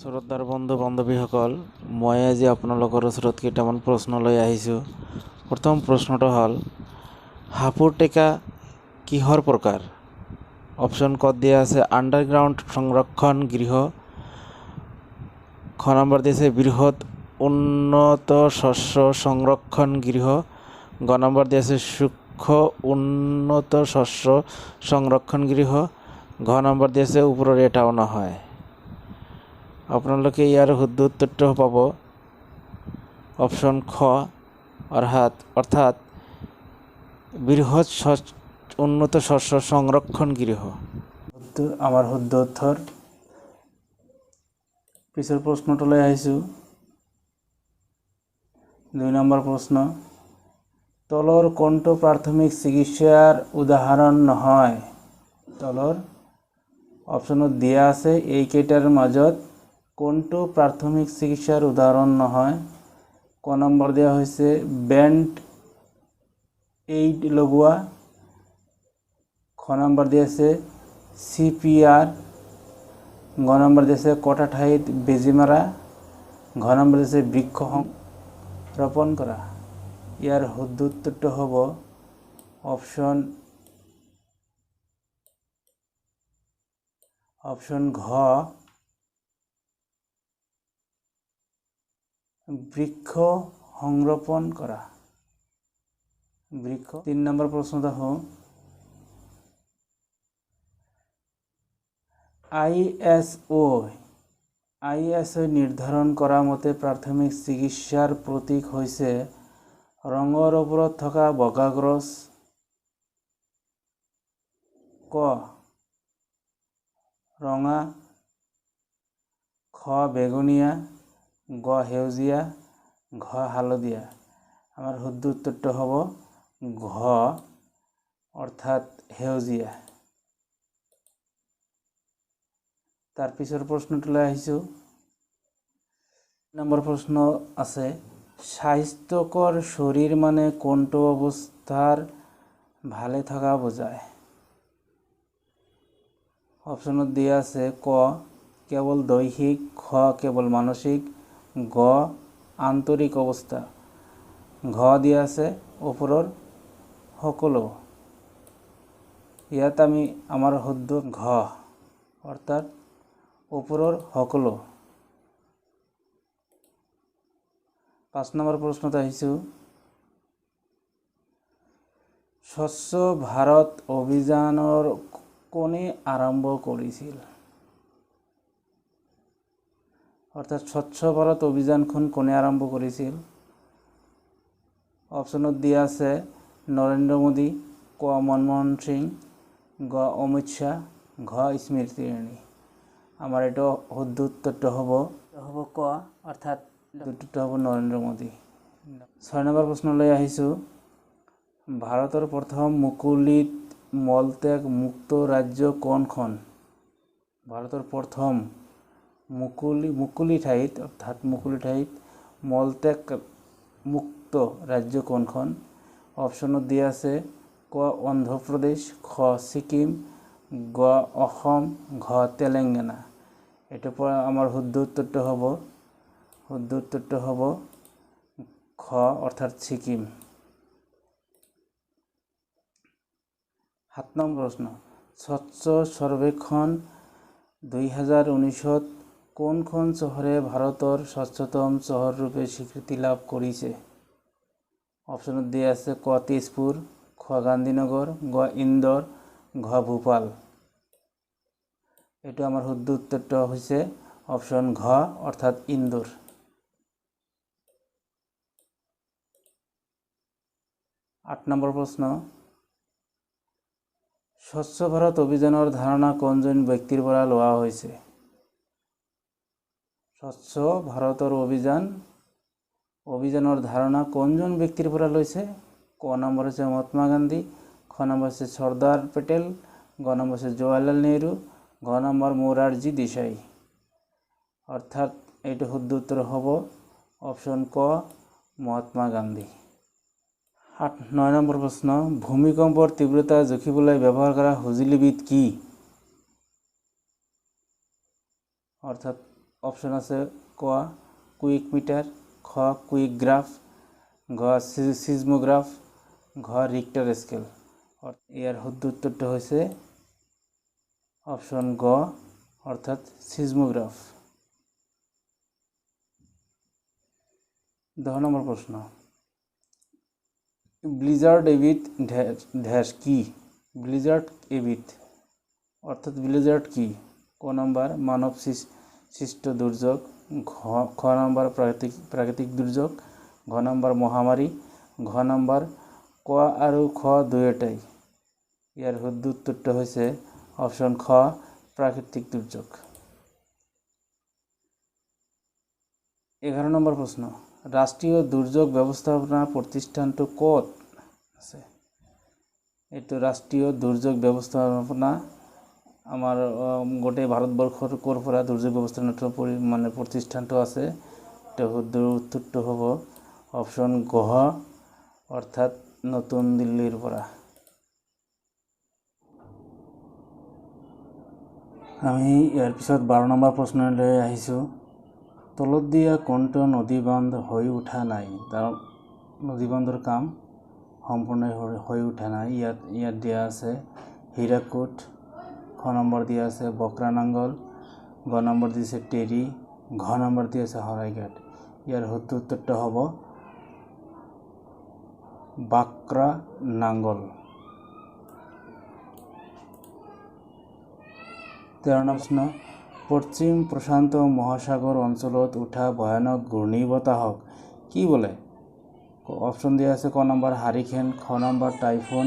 শ্ৰদ্ধাৰ বন্ধু বান্ধৱীসকল, মই আজি আপোনালোকৰ ওচৰত কেইটামান প্ৰশ্ন লৈ আহিছোঁ। প্ৰথম প্ৰশ্নটো হ'ল, হাফুৰ টেকা কিহৰ প্ৰকাৰ? অপশ্যন ক দিয়া আছে আণ্ডাৰগ্ৰাউণ্ড সংৰক্ষণ গৃহ, খ নম্বৰ দিছে বৃহৎ উন্নত শস্য সংৰক্ষণ গৃহ, গ নম্বৰ দিয়া আছে সূক্ষ্ম উন্নত শস্য সংৰক্ষণ গৃহ, ঘ নম্বৰ দিয়া আছে ওপৰৰ এটাও নহয়। আপোনালোকে ইয়াৰ শুদ্ধ উত্তৰটো পাব অপশ্যন খ, অৰ্থাৎ বৃহৎ উন্নত শস্য সংৰক্ষণ গৃহ। আমাৰ শুদ্ধ উত্তৰ। পিছৰ প্ৰশ্নটোলৈ আহিছোঁ। 2 নম্বৰ প্ৰশ্ন, তলৰ কোনটো প্ৰাথমিক চিকিৎসাৰ উদাহৰণ নহয়? তলৰ অপশ্যনত দিয়া আছে এইকেইটাৰ মাজত কোনটো প্ৰাথমিক চিকিৎসাৰ উদাহৰণ নহয়? ক নম্বৰ দিয়া হৈছে বেণ্ড এইড লগোৱা, খ নম্বৰ দিয়া আছে চি পি আৰ, গ নম্বৰ দিয়া আছে কটা ঠাইত বেজী মাৰা, ঘ নম্বৰ দিছে বৃক্ষ ৰোপণ কৰা। ইয়াৰ শুদ্ধ উত্তৰটো হ'ব অপশ্যন ঘ, বৃক্ষ সংৰোপণ কৰা, বৃক্ষ। 3 নম্বৰ প্ৰশ্নটো আহোঁ, I S অ' নিৰ্ধাৰণ কৰা মতে প্ৰাথমিক চিকিৎসাৰ প্ৰতীক হৈছে ৰঙৰ ওপৰত থকা বগা ক্ৰছ, ক ৰঙা, খ বেগুনীয়া, গ সেউজীয়া, ঘ হালধীয়া। আমাৰ শুদ্ধ উত্তৰটো হ'ব ঘ, অৰ্থাৎ সেউজীয়া। তাৰ পিছৰ প্ৰশ্নটোলৈ আহিছোঁ। নম্বৰ প্ৰশ্ন আছে, স্বাস্থ্যকৰ শৰীৰ মানে কোনটো অৱস্থাৰ ভালে থকা বুজায়? অপশ্যনত দিয়া আছে ক কেৱল দৈহিক, খ কেৱল মানসিক, গ আন্তৰিক অৱস্থা, ঘ দিয়া আছে ওপৰৰ সকলো। ইয়াত আমি আমাৰ শুদ্ধ ঘ, অৰ্থাৎ ওপৰৰ সকলো। 5 নম্বৰ প্ৰশ্নত আহিছোঁ, স্বচ্ছ ভাৰত অভিযানৰ কোনে আৰম্ভ কৰিছিল? অৰ্থাৎ স্বচ্ছ ভাৰত অভিযানখন কোনে আৰম্ভ কৰিছিল? অপশ্যনত দিয়া আছে নৰেন্দ্ৰ মোদী, ক মনমোহন সিং, গ অমিত শ্বাহ, ঘ স্মৃতি ইৰাণী। আমাৰ এইটো শুদ্ধ উত্তৰটো হ'ব ক, অৰ্থাৎ উত্তৰটো হ'ব নৰেন্দ্ৰ মোদী। 6 নম্বৰ প্ৰশ্নলৈ আহিছোঁ, ভাৰতৰ প্ৰথম মুকলিত মলত্যাগ মুক্ত ৰাজ্য কোনখন? ভাৰতৰ প্ৰথম মুকলি ঠাইত, অৰ্থাৎ মুকলি ঠাইত মলত্যাগ মুক্ত ৰাজ্য কোনখন? অপশ্যনত দিয়া আছে ক অন্ধ্ৰপ্ৰদেশ, খ ছিকিম, গ অসম, ঘ তেলেংগানা। এইটোৰ পৰা আমাৰ শুদ্ধ উত্তৰটো হ'ব খ, অৰ্থাৎ ছিকিম। 7 নম্বৰ প্ৰশ্ন, স্বচ্ছ সৰ্বেক্ষণ 2019 কোনখন চহৰে ভাৰতৰ স্বচ্ছতম চহৰ ৰূপে স্বীকৃতি লাভ কৰিছে? অপশ্যনত দিয়া আছে ক তেজপুৰ, খ গান্ধীনগৰ, গ ইন্দোৰ, ঘ ভূপাল। এইটো আমাৰ শুদ্ধ উত্তৰটো হৈছে অপশ্যন ঘ, অৰ্থাৎ ইন্দোৰ। 8 নম্বৰ প্ৰশ্ন, স্বচ্ছ ভাৰত অভিযানৰ ধাৰণা কোনজন ব্যক্তিৰ পৰা লোৱা হৈছে? স্বচ্ছ ভাৰতৰ অভিযানৰ ধাৰণা কোনজন ব্যক্তিৰ পৰা লৈছে? ক নম্বৰ হৈছে মহাত্মা গান্ধী, খ নম্বৰ হৈছে চৰ্দাৰ পেটেল, গ নম্বৰ হৈছে জৱাহৰলাল নেহৰু, ঘ নম্বৰ মোৰাৰজী দেশাই। অৰ্থাৎ এইটো শুদ্ধ উত্তৰ হ'ব অপশ্যন ক মহাত্মা গান্ধী। 9 নম্বৰ প্ৰশ্ন, ভূমিকম্পৰ তীব্ৰতা জুখিবলৈ ব্যৱহাৰ কৰা সঁজুলিবিধ কি? অৰ্থাৎ অপশ্যন আছে ক কুইক মিটাৰ, খ কুইক গ্ৰাফ, ঘ চিজমোগ্ৰাফ, ঘ ৰিক্টাৰ স্কেল। ইয়াৰ শুদ্ধ উত্তৰটো হৈছে অপশ্যন গ, অৰ্থাৎ চিজমোগ্ৰাফ। 10 নম্বৰ প্ৰশ্ন, ব্লিজাৰ্ড এবিধ ডেছ কি? ব্লিজাৰ্ড এবিধ অৰ্থাৎ ব্লিজাৰ্ড কি? ক নম্বৰ মানৱ সৃষ্ট দুৰ্যোগ, খ নম্বৰ প্ৰাকৃতিক দুৰ্যোগ, ঘ নম্বৰ মহামাৰী, ঘ নম্বৰ ক আৰু খ দুয়োটাই। ইয়াৰ শুদ্ধ উত্তৰটো হৈছে অপশ্যন খ, প্ৰাকৃতিক দুৰ্যোগ। 11 নম্বৰ প্ৰশ্ন, ৰাষ্ট্ৰীয় দুৰ্যোগ ব্যৱস্থাপনা প্ৰতিষ্ঠানটো ক'ত আছে? এইটো ৰাষ্ট্ৰীয় দুৰ্যোগ ব্যৱস্থাপনা আমাৰ গোটেই ভাৰতবৰ্ষৰ ক'ৰ পৰা দুৰ্যোগ ব্যৱস্থাপনাটো মানে প্ৰতিষ্ঠানটো আছে? তো শুদ্ধ উত্তৰটো হ'ব অপশ্যন গহ, অৰ্থাৎ নতুন দিল্লীৰ পৰা। আমি ইয়াৰ পিছত 12 নম্বৰ প্ৰশ্নলৈ আহিছোঁ। তলত দিয়া কোনটো নদীবান্ধ হৈ উঠা নাই? তাৰ নদীবান্ধৰ কাম সম্পূৰ্ণ হৈ উঠা নাই। ইয়াত দিয়া আছে হীৰাকুট, খ নম্বৰ দিয়া আছে বক্ৰানাংগল, গ নম্বৰ দিছে টেৰি, ঘ নম্বৰ দিয়া আছে শৰাইঘাট। ইয়াৰ শুদ্ধ উত্তৰটো হ'ব বাক্ৰা নাংগল। 13 নম্বৰ প্ৰশ্ন, পশ্চিম প্ৰশান্ত মহাসাগৰ অঞ্চলত উঠা ভয়ানক ঘূৰ্ণীবতাহক কি বোলে? অপশ্যন দিয়া আছে ক নম্বৰ হাৰিকেন, খ নম্বৰ টাইফুন,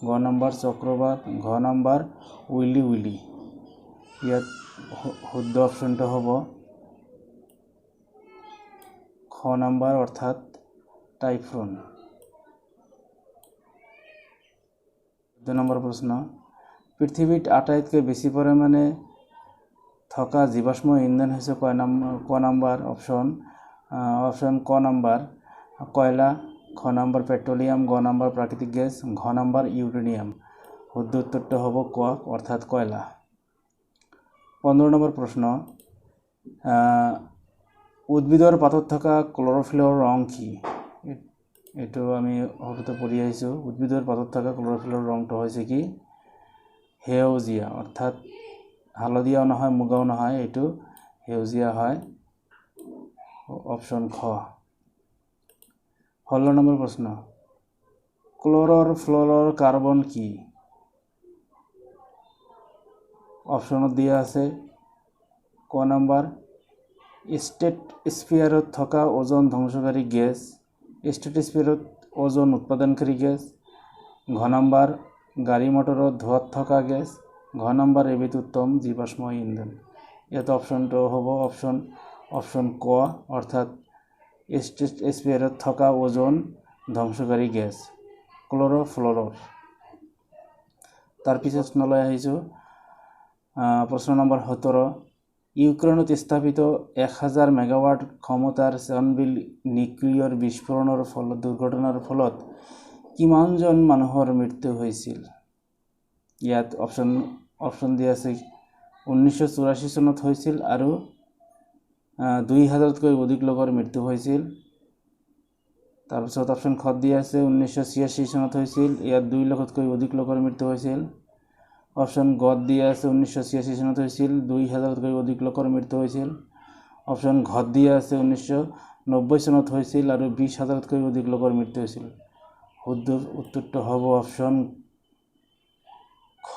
গ নম্বৰ চক্ৰবাত, ঘ নম্বৰ উইলি উইলি। ইয়াত শুদ্ধ অপশ্যনটো হ'ব খ নম্বৰ অৰ্থাৎ টাইফুন। 2 নম্বৰ প্ৰশ্ন, পৃথিৱীত আটাইতকৈ বেছি পৰিমাণে থকা জীৱাশ্ম ইন্ধন হৈছে ক নম্বৰ অপশ্যন, অপশ্যন ক নম্বৰ কয়লা, খ নম্বৰ পেট্ৰলিয়াম, গ নম্বৰ প্ৰাকৃতিক গেছ, ঘ নম্বৰ ইউৰেনিয়াম। শুদ্ধ উত্তৰটো হ'ব ক, অৰ্থাৎ কয়লা। 15 নম্বৰ প্ৰশ্ন, উদ্ভিদৰ পাতত থকা ক্ল'ৰফিলৰ ৰং কি? এইটো আমি সৰুতে পঢ়ি আহিছোঁ। উদ্ভিদৰ পাতত থকা ক্ল'ৰফিলৰ ৰংটো হৈছে কি? সেউজীয়া, অৰ্থাৎ হালধীয়াও নহয় মুগাও নহয়, এইটো সেউজীয়া হয়, অপশ্যন খ। 16 নম্বৰ প্ৰশ্ন, ক্ল'ৰৰ ফ্ল'ৰৰ কাৰ্বন কি? অপশ্যনত দিয়া আছে ক নম্বৰ ষ্টেট স্ফিয়াৰত থকা ওজন ধ্বংসকাৰী গেছ, ষ্টেট স্ফিয়াৰত ওজন উৎপাদনকাৰী গেছ, ঘ নম্বৰ গাড়ী মটৰত ধোঁৱাত থকা গেছ, ঘ নম্বৰ এবিধ উত্তম জীৱাশ্ম ইন্ধন। ইয়াত অপশ্যনটো হ'ব অপশ্যন ক, অৰ্থাৎ ষ্টেট স্ফিয়াৰত থকা ওজন ধ্বংসকাৰী গেছ ক্ল'ৰফ্ল'ৰৰ। তাৰপিছত প্ৰশ্নলৈ আহিছোঁ, প্ৰশ্ন নম্বৰ 17, ইউক্ৰেইনত স্থাপিত 1000 মেগাৱাট ক্ষমতাৰ চেৰ্নবিল নিউক্লিয়াৰ বিস্ফোৰণৰ ফলত দুৰ্ঘটনাৰ ফলত কিমানজন মানুহৰ মৃত্যু হৈছিল? ইয়াত অপশ্যন দিয়া আছে 1984 চনত হৈছিল আৰু 2000তকৈ অধিক লোকৰ মৃত্যু হৈছিল। তাৰপিছত অপশ্যন খ দিয়া আছে 1986 চনত হৈছিল, ইয়াত 2 লাখতকৈ অধিক লোকৰ মৃত্যু হৈছিল। অপশ্যন গ দিয়া আছে 1986 চনত হৈছিল, 2000তকৈ অধিক লোকৰ মৃত্যু হৈছিল। অপশ্যন ঘ দিয়া আছে 1990 চনত হৈছিল আৰু 20,000তকৈ অধিক লোকৰ মৃত্যু হৈছিল। শুদ্ধ উত্তৰটো হ'ব অপশ্যন খ,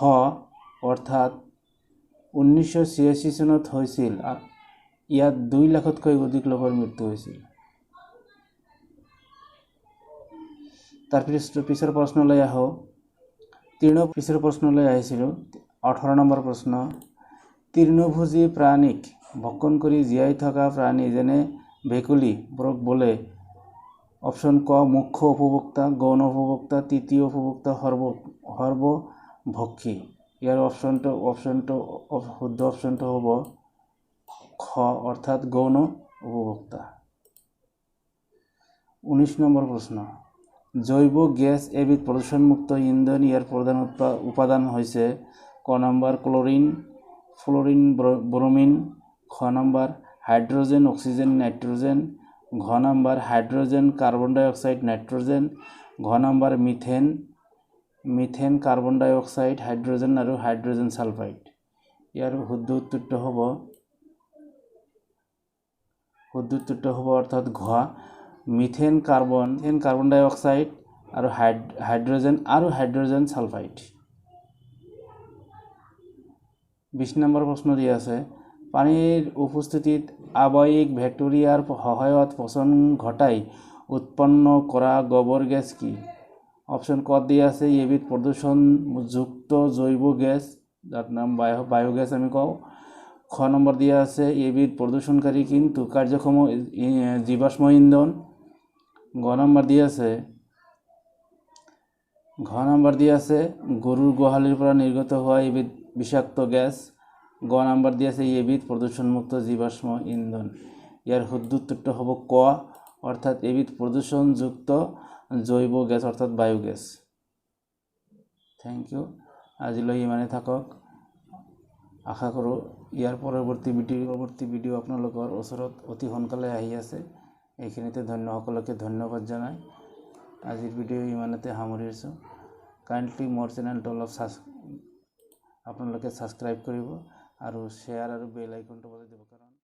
অৰ্থাৎ 1986 চনত হৈছিল, ইয়াত 2 লাখতকৈ অধিক লোকৰ মৃত্যু হৈছিল। তাৰপিছত পিছৰ প্ৰশ্নলৈ আহোঁ। পিছৰ প্ৰশ্নলৈ আহিছিলোঁ, 18 নম্বৰ প্ৰশ্ন, তৃণভোজী প্ৰাণীক ভক্ষণ কৰি জীয়াই থকা প্ৰাণী যেনে ভেকুলী বোৰক বোলে? অপশ্যন ক মুখ্য উপভোক্তা, গৌণ উপভোক্তা, তৃতীয় উপভোক্তা, সৰ্বভক্ষী। ইয়াৰ অপশ্যনটো শুদ্ধ অপশ্যনটো হ'ব খ, অৰ্থাৎ গৌণ উপভোক্তা। 19 নম্বৰ প্ৰশ্ন, জৈৱ গেছ এবিধ প্ৰদূষণমুক্ত ইন্ধন, ইয়াৰ প্ৰধান উপাদান হৈছে ক নম্বৰ ক্ল'ৰিন, ফ্ল'ৰিন, ব্ৰমিন, খ নম্বৰ হাইড্ৰজেন, অক্সিজেন, নাইট্ৰজেন। ঘ number hydrogen, carbon dioxide, nitrogen. ঘ number methane, methane, carbon dioxide, hydrogen আৰু হাইড্ৰজেন ছালফাইড। ইয়াৰ শুদ্ধ উত্তৰটো হ'ব, শুদ্ধ উত্তৰটো হ'ব অৰ্থাৎ ঘ, মিথেন, কাৰ্বন ডাই অক্সাইড আৰু হাইড্ৰজেন আৰু হাইড্ৰজেন ছালফাইড। 20 নম্বৰ প্ৰশ্ন দিয়া আছে, পানীৰ উপস্থিতিত আবয়িক বেক্টেৰিয়াৰ সহায়ত পচন ঘটাই উৎপন্ন কৰা গোবৰ গেছ কি? অপশ্যন ক দিয়া আছে এবিধ প্ৰদূষণযুক্ত জৈৱ গেছ, যাৰ নাম বায়'গেছ আমি কওঁ। খ নম্বৰ দিয়া আছে এবিধ প্ৰদূষণকাৰী কিন্তু কাৰ্যক্ষম জীৱাশ্ম ইন্ধন। গ নম্বৰ দিয়া আছে, ঘ নম্বৰ দিয়া আছে গৰুৰ গোহালিৰ পৰা নিৰ্গত হোৱা এবিধ বিষাক্ত গেছ। গ নম্বৰ দিয়া আছে এবিধ প্ৰদূষণমুক্ত জীৱাশ্ম ইন্ধন। ইয়াৰ শুদ্ধ উত্তৰটো হ'ব ক, অৰ্থাৎ এবিধ প্ৰদূষণযুক্ত জৈৱ গেছ অৰ্থাৎ বায়'গেছ। Thank U, আজিলৈ ইমানে থাকক। আশা কৰোঁ ইয়াৰ পৰৱৰ্তী ভিডিঅ' আপোনালোকৰ ওচৰত অতি সোনকালে আহি আছে। এইখিনিতে সকলোকে ধন্যবাদ জনাই আজিৰ ভিডিঅ' ইমানতে সামৰিছোঁ। কাইণ্ডলি মোৰ চেনেলটো অলপ আপোনালোকে ছাবস্ক্ৰাইব কৰিব আৰু শ্বেয়াৰ আৰু বেল আইকনটো